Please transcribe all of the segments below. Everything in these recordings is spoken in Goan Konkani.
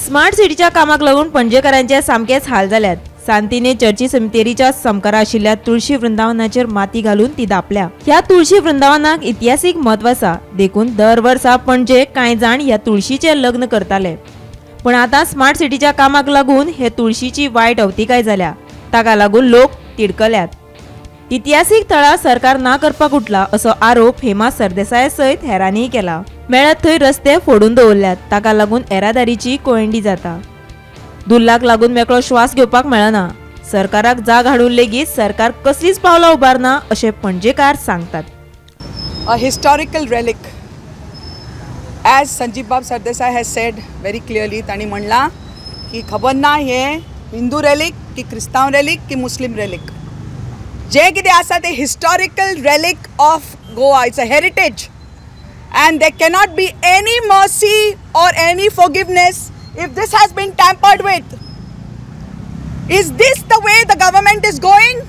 स्मार्ट सिटीच्या कामाक लागून पणजेकारांचे सामकेच हाल जाल्यात. सांतिनेज चर्ची समितेरीच्या समकारा आशिल्ल्या तुळशी वृंदावनाचेर माती घालून ती दापल्या. ह्या तुळशी वृंदावनाक इतिहासीक म्हत्व आसा, देखून दर वर्सा पणजे कांय जाण ह्या तुळशीचें लग्न करताले. पण आतां स्मार्ट सिटीच्या कामाक लागून हे तुळशीची वायट अवतिकाय जाल्या. ताका लागून लोक तिडकल्यात. इतिहासीक थळां सरकार ना करपाक उठला असो आरोप हेमा सरदेसाय सयत हेरांनीय केला. मेळत थंय रस्ते फोडून दवरल्यात, ताका लागून येरादारीची कोयंडी जाता. धुल्लाक लागून मेकळो श्वास घेवपाक मेळना. सरकाराक जाग हाडून लेगीत सरकार कसलीच पावलां उबारना अशें पणजेकार सांगतात. A historical relic, as Sanjeev Bab Sardesai has said very clearly, तांणी म्हणलां की खबर ना हे हिंदू रेलिक की क्रिस्तांव रेलिक की मुस्लीम रेलिक, जे कितें आसा ते historical relic of Goa. It's a heritage and there cannot be any mercy or any forgiveness if this has been tampered with. Is this the way the government is going?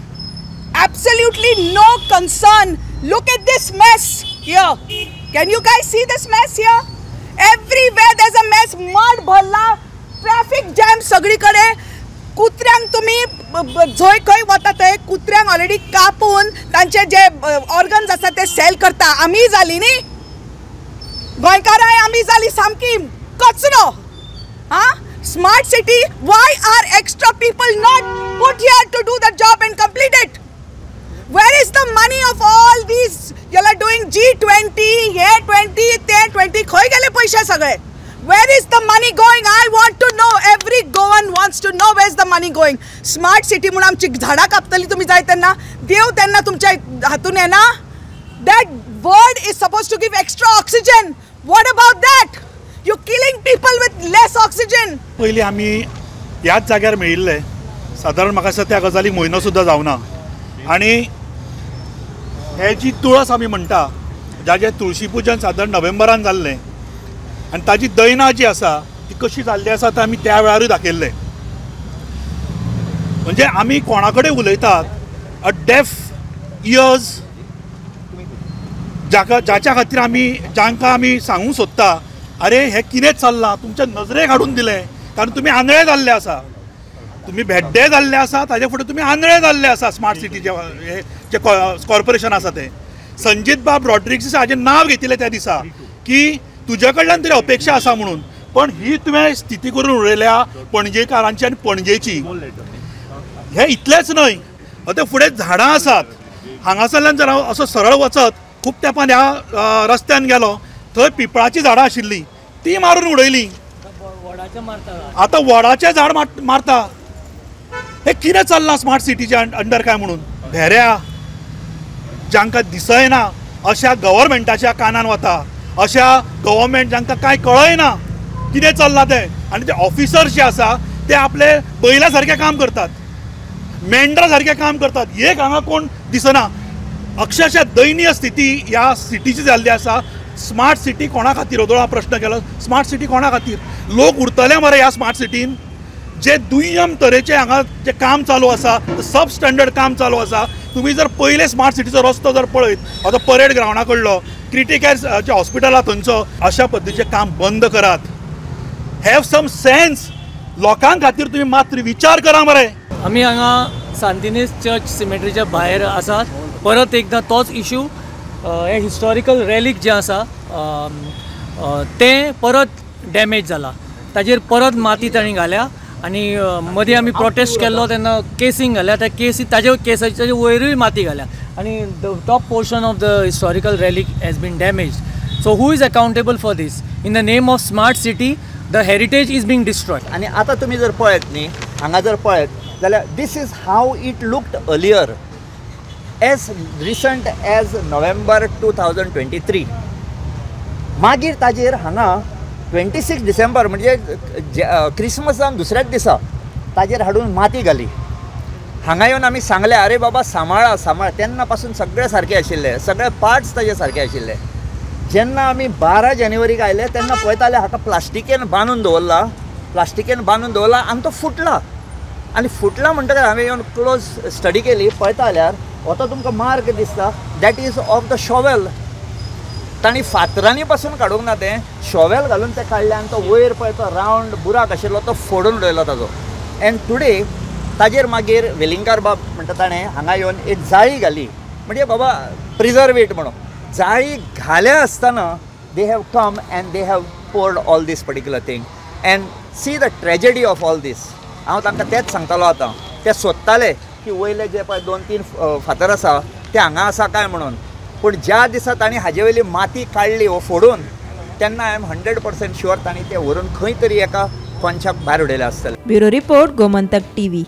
Absolutely no concern. Look at this mess here. Can you guys see this mess here? Everywhere there's a mess. Mud bharla, traffic jam सगळीकडे. कुत्र्यांक तुमी जंय खंय वता थंय कुत्र्यांक ऑलरेडी कापून तांचे जे ऑर्गन्स आसा ते सेल करता. आमी जाली न्ही गोंयकारांय, आमी जाली सामकी कचरो. हां, smart city, why are extra people not put here to do the job and complete it? Where is the money of all these? You are doing G20, हे 20, ते 20, खंय गेले पयशे सगळे? Where is the money going? I want to know. Every Goan wants to know where is the money going. Smart city म्हणून आमची झाडां कापतली तुमी जाय तेन्ना, देव तेन्ना तुमच्या हातून येना. That word is supposed to give extra oxygen. What about that? You're killing people with less oxygen. पयलीं आमी ह्याच जाग्यार मेळिल्ले. सादारण म्हाका दिसता त्या गजालीक म्हयनो सुद्दां जावना. आनी हे जी तुळस आमी म्हणटा, जाचें तुळशी पुजन सादारण नोव्हेंबरान जाल्लें आनी ताजी दैना जी आसा ती कशी जाल्ली आसा ती आमी त्या वेळारूय दाखयल्लें. म्हणजे आमी कोणा कडेन उलयतात, अ डेफ इयर्स, जाका जाच्या खातीर आमी जांकां आमी सांगूंक सोदता, अरे हें कितें चल्लां तुमच्या नजरेक हाडून दिलें, कारण तुमी आंधळे जाल्ले आसा, तुमी भेड्डे जाल्ले आसा, ताजे फुडें तुमी आंधळे जाल्ले आसा. स्मार्ट सिटीचे हे जे कॉर्पोरेशन आसा तें संजीत बाब रॉड्रिग्स हाजें नांव घेतिल्लें त्या दिसा की तुज्या कडल्यान तरी अपेक्षा आसा म्हणून, पण ही तुवें स्थिती करून उडयल्या पणजेकारांची आनी पणजेची. हें इतलेंच न्हय, आतां फुडें झाडां आसात. हांगासरल्यान जर हांव असो सरळ वचत खूब तेंपान ह्या रस्त्यान गेलो, थंय पिंपळाचीं झाडां आशिल्लीं, ती मारून उडयली. आतां वडाचें झाड मारता. हें कितें चल्लां स्मार्ट सिटीच्या अंडर काय म्हणून? भेऱ्या जांकां दिसना अशा गव्हर्मेंटाच्या कानान वता, अशा गव्हर्मेंट जांकां कांय कळयना कितें चल्लां तें. आनी ते ऑफिसर्स जे आसा ते आपले बैला सारकें काम करतात, मेंढरा सारकें काम करतात. एक हांगा कोण दिसना. अक्षरशः दयनीय स्थिती ह्या सिटीची जाल्ली आसा. स्मार्ट सिटी कोणा खातीर? ओदोळ हांव प्रश्न केलो, स्मार्ट सिटी कोणा खातीर? लोक उरतले मरे ह्या स्मार्ट सिटीन? जे दुय्यम तरेचें हांगा जें काम चालू आसा, सब स्टँडर्ड काम चालू आसा. तुमी जर पयले स्मार्ट सिटीचो रस्तो जर पळयत, आतां परेड ग्रावंडा कडलो क्रिटिकल जे हॉस्पिटल आहा थंयचो, अशा पद्दतीचें काम बंद करात. Have some sense. लोकां खातीर तुमी मात्र विचार करा मरे. आमी हांगा सांतिनेज चर्च सिमेट्रीच्या भायर आसात. परत एकदां तोच इशू, हे हिस्टॉरिकल रेलीक जें आसा तें परत डॅमेज जाला, ताजेर परत माती तांणी घाल्या. आनी मदीं आमी प्रोटेस्ट केल्लो तेन्ना केसींग घाल्या, त्या केसी ताजे केसाच्या वयरूय माती घाल्या आनी the top portion of the historical relic has been damage. So who is accountable for this? In the name of smart city the heritage is being destroyed. आनी आतां तुमी जर पळयत न्ही, हांगा जर पळयत जाल्यार this is how it looked earlier as recent as November 2023. मागीर ताजेर हांगा 26 डिसेंबर म्हणजे क्रिसमसान दुसऱ्याच दिसा ताजेर हाडून माती घाली. हांगा येवन आमी सांगलें, अरे बाबा सांबाळा सांबाळ. तेन्ना पासून सगळे सारके आशिल्ले, सगळे पार्ट्स ताजे सारके आशिल्ले. जेन्ना आमी 12 जानेवारीक आयले तेन्ना पळयताले हाका प्लास्टिकेन बांदून दवरला, प्लास्टिकेन बांदून दवरला आनी तो फुटला. आनी फुटला म्हणटकच हांवें येवन क्लोज स्टडी केली, पळयता जाल्यार हो तो तुमकां मार्क दिसता, that is of the shovel. तांणी फातरांनी पासून काडूंक ना, तें शॉवेल घालून तें काडलें आनी तो वयर पळय तो रावंड बुराक आशिल्लो तो फोडून उडयलो ताजो. एंड टुडे ताजेर मागीर वेलिंगकार बाब म्हणटा ताणें हांगा येवन एक जाळी घाली, म्हणजे बाबा प्रिजर्व it म्हणून. जाळी घाल्या आसतना they have come and they have poured all this particular thing. And see the tragedy of all this. हांव तांकां तेंच सांगतालो आतां, ते सोदताले की वयले जे पळय 2-3 फातर आसा ते हांगा आसा काय म्हणून. पूण ज्या दिसा तांणी हाजे वयली माती काडली वो फोडून, तेन्ना I am 100% sure तांणी ते व्हरून खंय तरी एका कोनशाक भायर उडयले आसतले. Bureau report, Gomantak TV.